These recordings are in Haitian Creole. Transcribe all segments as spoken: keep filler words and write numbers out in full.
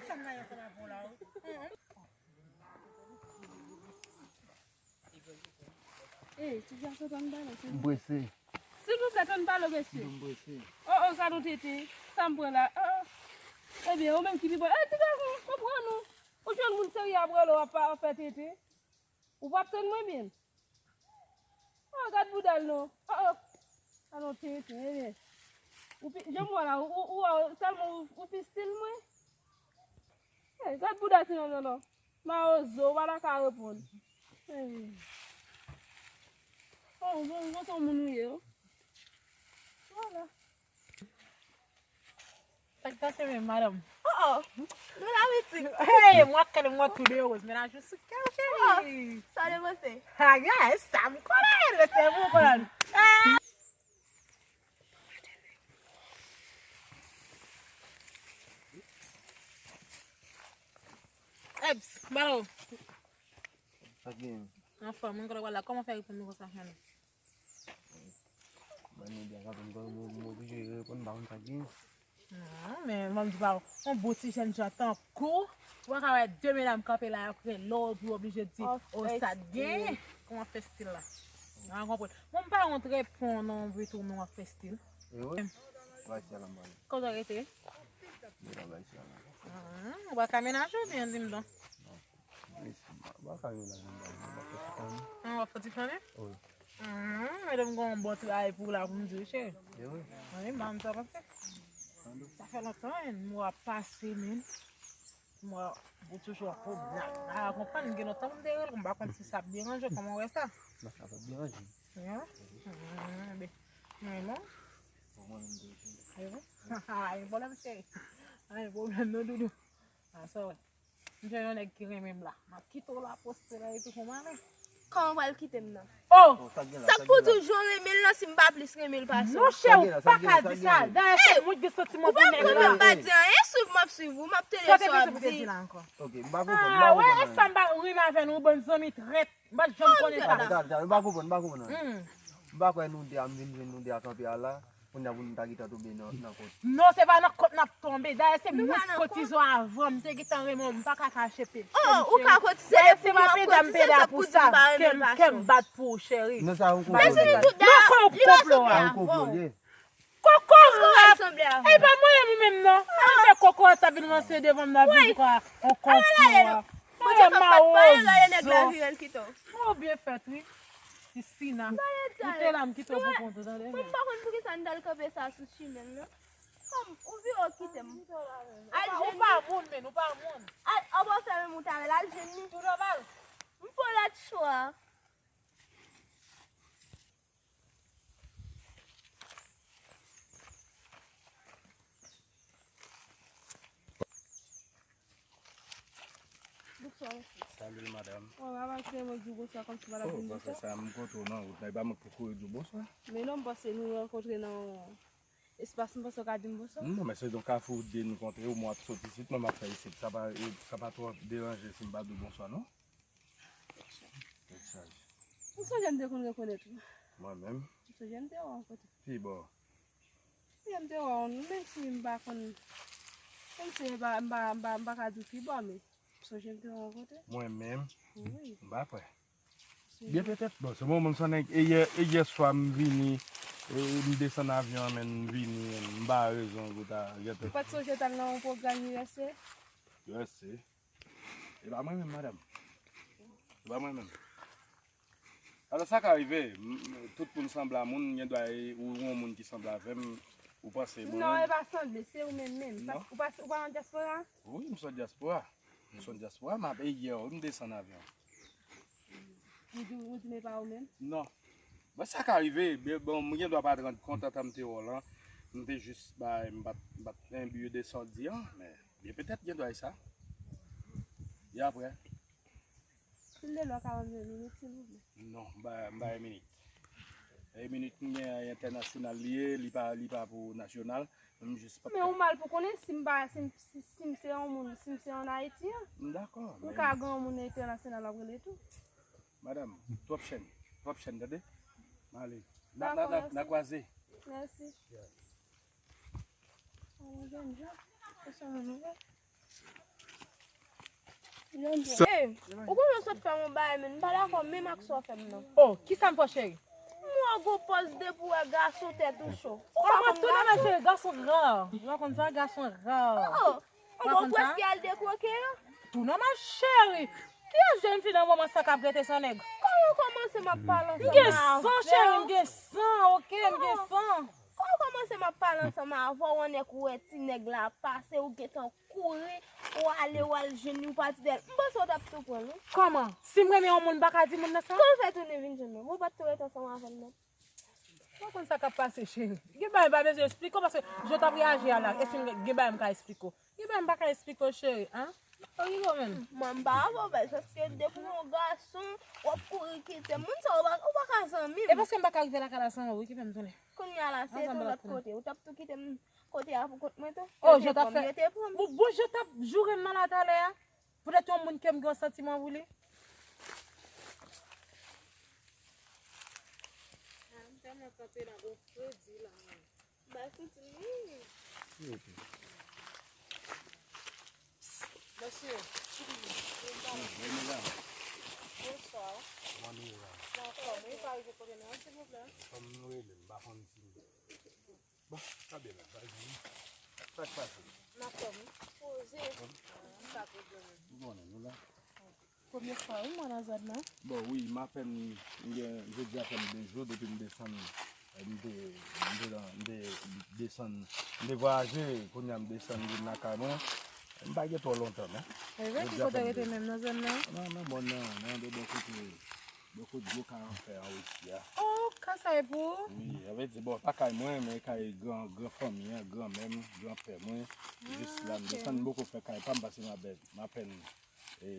Sa m nan yon sa nan fon la, wi. Ey, ti gason, tann pale, se m prese. Silvouplè, tann pale, mesye. M prese. Oh, oh, gad yon tete. Sa m pran la. Oh, oh. Ebyen, ou menm ki pi bon. Ey, ti gason, konprann ou. Ou jwenn moun serye ap rele w ap pa fè tete. Ou p ap tann mwen byen. Oh, gad bouda l non. Oh, oh. Alon tenten, ebyen. Ou pi, jan m wè la, ou, ou, ou, ou, tèlman ou, ou pi stil mwen. Hey, gad bouda ti nonm nan non. Mawozo, ou pa ta ka reponn. Hey. Oh, ou bon, ou bon, se yon moun ou ye, oh. Vwala. Sa k pase menm, madanm? Oh, oh. Nou la, wi, ti. Hey, mwen ak kè m, mwen tou de woz. Mennaj ou sou kè w, cheri. Oh, sa w te panse? Ah, yeah, e sa m konnen, e sa m konnen. Ah. Eps, balo. Sa k gen? Anfòm, mwen kwè w la. Kòman fè reponn nou konsa, cheri? Mwen, nou di a kapab, mwen, mwen, mwen oblije reponn, m pa konn sa k gen. Non, men, mwen di pa w, yon bon ti jèn jan tankou, ou pa ka wè de medam kanpe la, y ap rele w, epi w oblije di, o, sa k gen? Kòman fè stil la? Mwen konprann. Mwen, m pa yon trè pon non, vre tou, men w ap fè stil. E wi. Bay sèl anba li. Kote w rete? Mwen bay sèl anba. Ou pa ka menaje w byen, di m don. Mwen pa ka menaje m, mwen pa fè ti fanmi. Mwen pa fè ti fanmi? Wi. Hmm, medam gon bon ti bagay pou w la pou m di w, cheri. E wi. Wi, m pa menm sa panse. Sa fè lontan, en, m wè w ap pase, men. M wè w toujou ap pwomennen. A, konprann, gen lontan m te rele, m pa konn si sa ap deranje w, kòman w wè sa? Non, sa p ap deranje. Non? Hmm, ben, men non. Pou mwen menm tou, cheri. E wi. Anyen pwoblèm, cheri. Anyen pwoblèm, non, doudou. A, sa w wè. M jwenn yon nèg ki renmen m la. M ap kite w la, poste la, epi fè m ale. Kòman w pral kite m nan? Oh! Sa k pou toujou renmen l nan si m pa plis renmen l pase w? Monchè, ou pa ka di sa. Dayè, se mwen ki gen santiman pou nèg la. Ou pa di anyen, swiv m ap swiv ou, m ap tele sa w ap di. Ok, m pa konprann, m pa konprann anyen. Ah, wè, e sa m pa renmen avè nou, bann zanmi trèt. M pa t janm konnen sa. Tande, tande, tande, m pa konprann, m pa konprann anyen. M pa kwè nou de a, m vin jwenn nou de a kanpe a la. Kounye a pou nou ta gentan tonbe nan, nan kont. Non, se pa nan kont n ap tonbe. Dayè, se mwen ki kotize w avan. M te gentan renmen w. M pa ka kache pye. Oh, ou ka kotize l pou mwen kotize l, sa k pou di m pa renmen l pase w. Kè m bat pou ou, cheri. Non, sa yon konplo. Mezanmi, tout dayè, li pa sanble avè w. Kokorat! E pa mwen menm ou menm non. Mwen fè kokorat sa vin ranse devan m nan vin kwa yon konplo. Mwen mawozo. Mwen byen fèt wi. Ti Sina. Ou te la m kite w pou kont ou tande. Mwen m pa konn poukisa m t al kanpe sa sou chimen l non. Kòm ou vire w kite m. Al jwenn li. Ou pa moun men, ou pa moun. Al, ou pa fè menm ou ta wè l, al jwenn li. Tou nòmal. M fè w lòt chwa. Bonswa, mesye. Salut, madame. Wè, papa, se mwen di w bonswa, kòmsi w pa t ap di m bonswa. Oh, paske sa, m kontre w nan wout la, e pa mwen k pou kouri di w bonswa. Men non, m panse nou rankontre nan espas, m panse w ka di m bonswa. Non, men se nan kafou de nou kontre, ou mwen ap sot isit, mwen m ap fè isit. Sa pa, e, sa pa twò deranje si m pa di w bonswa, non? Tèt chaje. M sonje m te konn rekonèt ou. Mwen menm? M sonje m te wè w yon kote. Pi bò. Pi bò m te wè w, menm si m pa konn, menm si m pa, m pa, m pa, m pa ka di w pi bò, men m sonje m te wè w yon kote. Mwen menm? Wi. M pa kwè. Byen petèt, bon, se bon, moun son nèg, e yè, e yè swa m vini, e m desann avyon an, men m vini, m pa rezon pou ta gentan. Ou pa t sonje t al nan yon pwogram U S A? U S A? E pa mwen menm, madanm. E pa mwen menm. Alò, sa ka rive, m, m, tout moun sanble a moun, gen dwa e, ou yon moun ki sanble avè m, ou panse mwen. Non, e pa sanble, se ou menm menm. Non. Ou pa, ou pa nan dyaspora? Wi, m sot dyaspora. M sot dyaspora, m ap, e yè, wi, m desann avyon. Ou di, ou di, men pa ou menm? Non. Bon, sa ka rive, men bon, m gen dwa pa t rann kont antan m te wè w lan. M te jis, ba, m pa t, m pa t enbi de sa w di an, men byen petèt gen dwa e sa. E apre? Si m te lè w ka ban m yon minit, silvouplè. Non, m ba, m ba yon minit. E minit m gen entènasyonal li ye, li pa, li pa pou nasyonal. Men ou mal pou konnen si m pa, si m, si, si m se yon moun, si m se ann Ayiti an. M dakò, men ou ka gen yon moun entènasyonal w ap rele tou. Madanm, twòp chèn, twòp chèn, tande? M ale. N a, n a, n a, n a kwaze. Mèsi. Yon jèn jan. Hey, ou konnen w sot fè m yon bagay, men m pa dakò menm ak sa w fè m nan. Oh, kisa m fè w, cheri? M wè w gon pòz depi w wè gason tèt ou cho. Ou pa konn gason? Tou nòmal, cheri, gason ra. Ou pa konn sa, gason ra. Oh, ou pa konn sa? Ou prèske al dekwoke yo. Tou nòmal, cheri. Kiyès jèn fi nan moman sa k ap rete san nèg? Kòman w kòmanse m ap pale ansanm avè w? M gen san, cheri, m gen san, oke, m gen san. Kòman w kòmanse m ap pale ansanm avè w, yon nèg ou wè ti nèg la ap pase, ou gentan kouri, ou ale, ou al jwenn li, ou pati dèyè l. M panse w t ap tou pran l, wi. Kòman? Si m renmen yon moun, m pa ka di moun nan sa? Kòman w fè tounen vin jwenn mwen? Mwen pa t tou rete ansanm avè l non. Mwen konn sa k ap pase, cheri. Gen bagay m pa bezwen eksplike w, paske jan w t ap reyaji a la, èske m gen, gen bagay m ka eksplike w? Gen bagay m pa ka eksplike w, cheri, en? Ou rive menm. Mwen, m pa avè w, bèl, paske depi w yon gason, w ap kouri kite m. Moun sa yo, ou pa, ou pa ka zanmi m. E paske m pa ka rive lakay la san ou, wi, ki fè m tounen. Kounye a la, se yon lòt kote. Ou t ap tou kite m kote a pou kont mwen tou? Oh, yo t ap fè. Yo te pran m. Bon, bon, yo t ap joure m nan la talè a. Poutèt yon moun ke m gen yon santiman pou li. Ah, m tèlman kanpe la, gon fredi la, mwen. Ba soti wi. Mesye, bonswa. Kòman nou ye la? Anfòm, wi, pa rive kote nou an, silvouplè. Kòm nou rele, m pa konn si. Bon, sa byen la, sa di. Sa k pase? Anfòm, wi. Poze. Sa pwoblèm. Ou konnen, nou la. Premye fwa wi mwen nan zòn nan. Bon, wi, m apèn, m gen, jodi a fè m de jou depi m desann, m te, m te, m te desann, m te vwayaje, kounye a m desann vin lakay mwen. M pa gen twò lontan, non. E vre, ki kote w rete menm nan zòn nan? Nan, nan bò nan, nan de bò kote, bò kote gwo kay an fè an isi a. Oh, kay sa e pou ou? Wi, sa vle di, bon, pa kay mwen, men kay gran, gran fanmi an, granmè m, granpè mwen, jis la, m desann, m poko fè kay pa m, paske m apèn, m apèn e,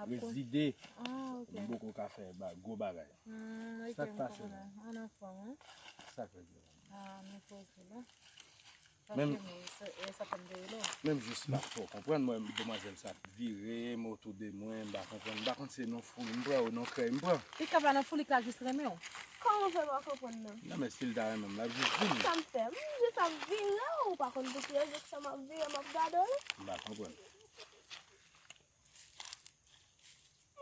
rezide. Ah, ok. M poko ka fè ba, gwo bagay. Hmm, ok, m konprann. Sa k pase, non? An anfòm, wi. Sa k pase? Ah, nou poze la. Paske mwen, e sa fè m te rele w. Menm jis la, fò w konprann, mwen, demwazèl sa ap vire m otou de mwen, m pa konprann, m pa konn si se nan foul m pran ou nan krèy m pran. Li ka pa nan foul, li ka jis renmen w. Kòman w fè pa konprann nan? Non, men si l ta renmen m, l ap jis di m. Sa m fè? M jis ap vire, ou pa konn pou ki rezon sa m ap vire, m ap gade w. M pa konprann.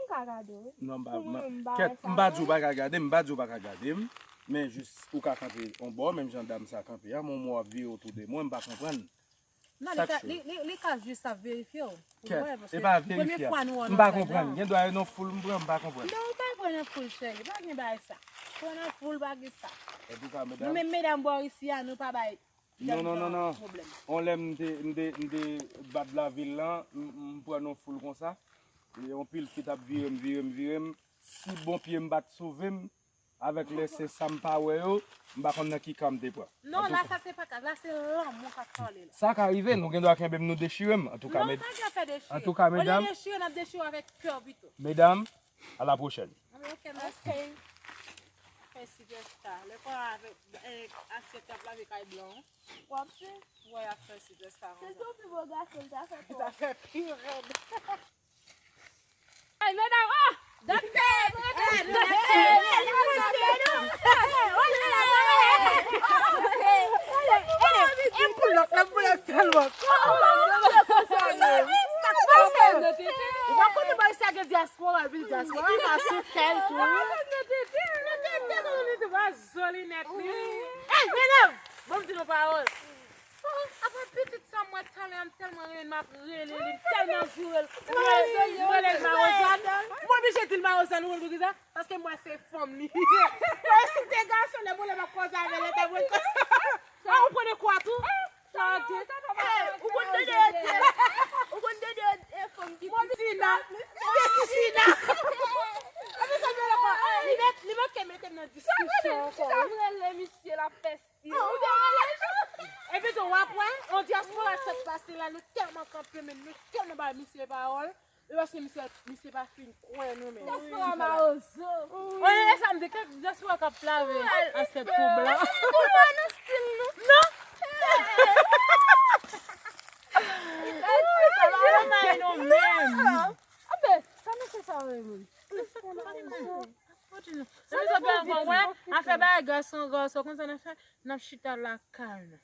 M ka gade w wi. Non, m pa, kèt, m pa di w pa ka gade m, m pa di w pa ka gade m, men jis ou ka kanpe yon bò, menm jan dam sa kanpe a, men w ap vire otou de mwen, m pa konprann. Non, li ka, li, li, li ka jis ap verifye w. Kèt, e pa verifye a. M pa konprann. Gen dwa e nan foul m pran, m pa konprann. Non, ou pa pran nan foul, cheri. Pa gen bagay sa. Pran nan foul, pa gen sa. Antouka, medam. Nou menm medam bò isi a, nou pa bay Non, non, non, non. On lè m te, m te, m te bat lavil lan, m, m pran yon foul konsa. E yon pil fi t ap vire m, vire m, vire m. Si bon pye m pa t sove m, avèk lè se sa m pa wè yo, m pa konn nan ki ka m te pran. Non, la sa se pa ka, la se lanmou k ap pale la. Sa ka rive, nou gen dwa kenbe m, nou dechire m. Antouka, medam. Non, pa gen afè dechire. Antouka, medam. Olye dechire, n ap dechire avèk kè pito. Medam, à la prochaine. Ok, mèsi. Fè sipèsta. Lè kò avèk, eh, asyèt y ap lave kay blan. W ap jwe? Wè, y ap fè sipèsta konsa. Se tou pi bo gason, l ta fè tou. L ta fè pi rèd. Ay, medam, oh! Doktè, doktè, doktè, doktè, doktè. E pou lòt la, pou lòt sèlman. Ou pa konnen bay sa gen dyaspora, epi dyaspora pa sou kèl tou. Zoli nèt li. Ey, medam! Bon, m di nou pawòl. Oh, apa pitit sa m wè talè a, m tèlman renmen l, m ap rele li, m tèlman joure l. M rele, m rele l Marozòn. M oblije di l Marozòn, ou konn poukisa? Paske m wè se fanm li ye. Mwen si m te gason, lè m rele m ap koze avè l, lè ta mwen koze. Ah, ou pran de kwa tou? Tande. Ou konn tande yo di, ou konn tande yo di, e fanm ki Tina. Ti Tina. Epi sa m rele ankò. Li mèt, li manke mete m nan diskisyon ankò. Sa m rele misye la fè stil. Epi tou, w ap wè, yon dyaspora sa k pase la, nou tèlman kanpe, men nou tèlman bay misye pawòl. E paske misye, misye pa fin kwè nou menm. Dyaspora mawozo. Wi. Oye, e sa m di, kèk dyaspora k ap lave asyèt pou blan. Pou mwen nan stil nou. Non. Sa pa yon bagay nou menm. Anben, sa mesye sa yo ye menm? Kontinye. Sa mesye sa yo ye, wè, afè bagay gason, gason, konsa n ap fè, n ap chita lakay nou.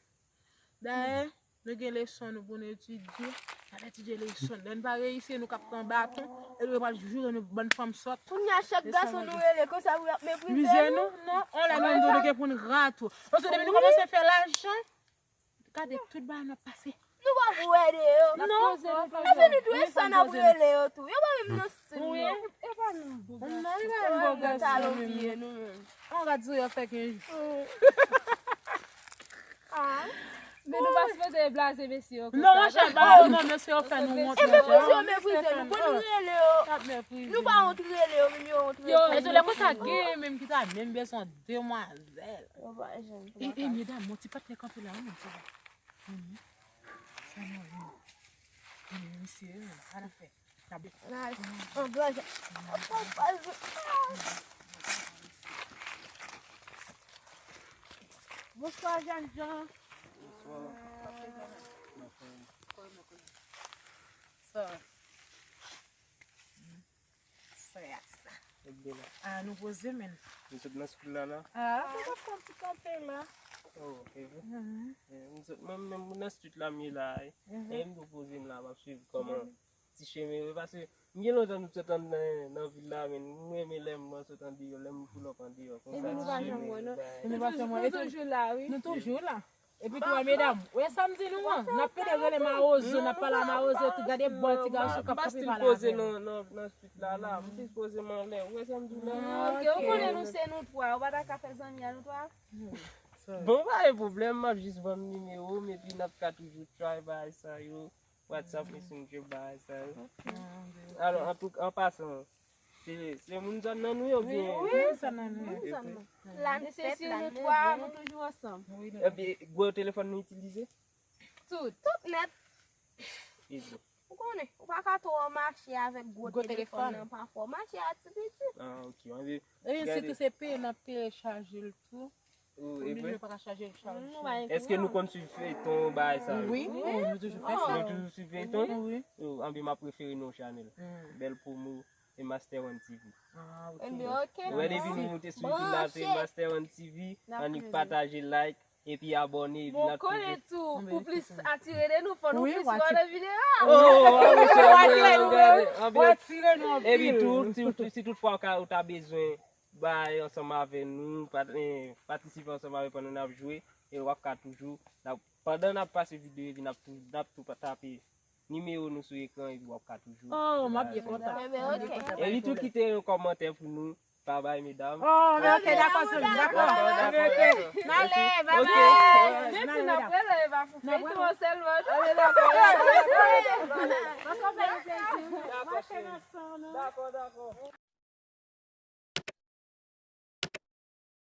Dayè, Nou gen leson nou pou nou etidye. N ap etidye leson. Lè n pa reyisi, nou k ap pran baton. E nou pral joure nou bann fanm sòt. Kounye a, chak gason nou rele konsa pou y ap meprize nou. Non, on lè nou menm tou, nou gen pou n gra tou. Paske depi nou kòmanse fè lajan, gade tout bagay n ap pase. Nou pa pou wè de yo. Non. Epi nou dwe sa n ap rele yo tou. Yo pa menm nan stil nou. Non, yo pa menm bò gason nou menm. On gad si yo fè kenz jou. Men nou pa sipoze blaze mesye yo konsa. Non, monchè, pa, non, mesye yo fè nou wont, monchè. E meprize yo meprize nou. Pou nou rele yo. Nou pa wont rele yo, men yo wont rele nou. E lè konsa, gen menm ki ta menm bezwen demwazèl. Yo pa janm. E, e, medam, yon ti patnè kanpe la, wi, medam. Sa nou, wi. Mesye, ala fè. Bonswa, jènjan. Sa. Sa. Ah, nou poze, men. Nou sot nan school la, la? Ah, nou t ap fè yon ti kanpe la. Oh, e vre? Eh, nou sot, mwen menm, mwen nan street la, m ye la, eh. E m tou poze m la, m ap swiv kòman ti chemen yo, paske m gen lontan nou sot ann nan, nan vil la, men m renmen lè m sot andeyò, lè m pull up andeyò, konsa ti chemen yo, bagay. Nou toujou la, wi. Nou toujou la. Epi tou, medam, wè sa m di nou an? N ap pede rele mawozo, n ap pale a mawozo, tou gade bò ti gason k ap kanpe pale avè nou. M pa still poze nan, nan, nan street la, la. M still poze m anlè. Ou wè sa m di w la? Ah, ok, ou konnen nou se nou twa, ou pa ta ka fè zanmi a nou twa? Bon, pa gen pwoblèm, m ap jis ban m nimewo m, epi n ap ka toujou try bagay sa yo. WhatsApp, Messenger, bagay sa yo. Alò, an tou, an pasan, se, se moun zòn nan nou ye oubyen? Wi, wi, se moun zòn nan. Mesye, si nou twa, nou toujou ansanm. Epi, gwo telefòn nou itilize? Tout. Tout nèt. Ou konnen, ou pa ka twò mache avèk gwo telefòn nan pafwa. Ou mache a ti piti. Ah, ok. Ebyen, sitou se peye n ap peye chaje l tou. Ou oblije pa ka chaje l chak jou. Èske nou konn swiv feyton, bagay sa yo? Wi, nou toujou fè sa. Nou toujou swiv feyton? Wi. Anben, m ap refere nou yon chanèl. Bèl Promo e Master One T V. Ah, ok. Ou wè, depi nou moute sou YouTube la, se Master One T V, annik pataje, like, epi abòne, epi n ap toujou. Tou, pou plis atire de nou, fò nou plis gade videyo a. Oh, atire nou anpil. Epi tou, si, si toutfwa ou ka, ou ta bezwen bay ansanm avè nou, pat-, eh, patisipe ansanm avè pandan n ap jwe, e w ap ka toujou, n ap, pandan n ap pase videyo epi n ap tou, n ap tou pa tape nimewo nou sou ekran epi w ap ka toujou. Oh, m ap byen kontan. Ebyen, ok. E li tou kite yon kòmantè pou nou, pa bay medam. Oh, ok, dakò, sè m, dakò. Ok, ok. N ale, bye bye. Mèsi, n ap rele, e pa pou feyton an sèlman. Dakò, dakò. Dakò, dakò.